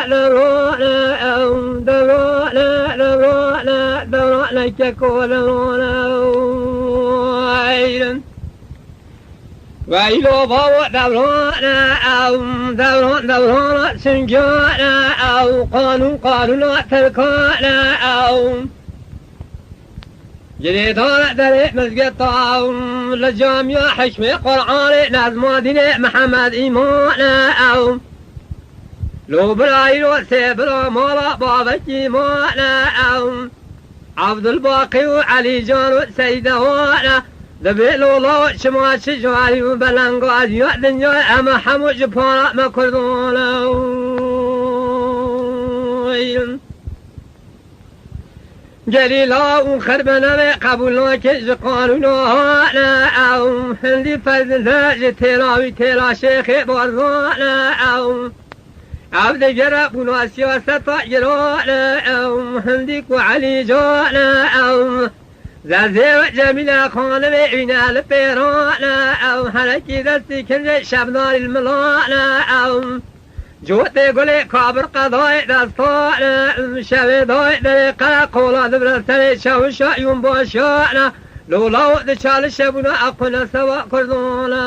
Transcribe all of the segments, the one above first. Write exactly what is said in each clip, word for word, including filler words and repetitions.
Devrane ew, devrane, devrane, devrane keko devrane ew. Weylo bavo devrane ew, devran, devrana çingane ew, qanûn, qanûna tirkane ew. Girêdana derê mizgeta ew, li camiya hikmê Qur'anê nezma dînê Mihemed îmane ew. Lo birayî ro sê bira mala bavekî mane ew. Abdulbaqî û Elîcan û Seyde wane. Dibê lola û çima çi carî û belengaziya dinyayê em hemû ji para me Kurdan ew. Gelîla û xerbenevê qebûl nake ji qanûna hane ew. Hindî fezile ji têla wî têla şêxê barzane ew. Ev digere bûna siyaseta girane ew. Hindî ku Elî cane ew. Zezê û Cemîle xanimê wîne li pêrane ew. Herekî destî kincê şevdarî li milane ew. Cotê gulê kabir qedayê destane, şevê dayê derê qereqola dibire serê çewişa yûn başane. Lola û diçali şebûna equne sewa kurdane.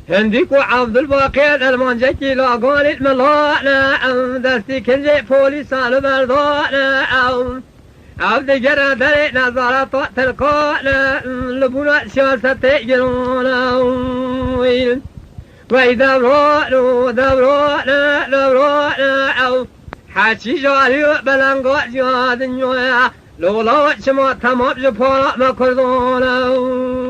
Hindî ku Abdulbaqî dermancekî lagalî milane, destî kincê polîsan li berdane ew. Ev digere derê nezareta tirkane, li bûna siyasetê girane. Wey devrane, devrane, devrane ew. Heçî jarî û belengaziya dinyaya. Lola çima temam ji para me Kurdan ew.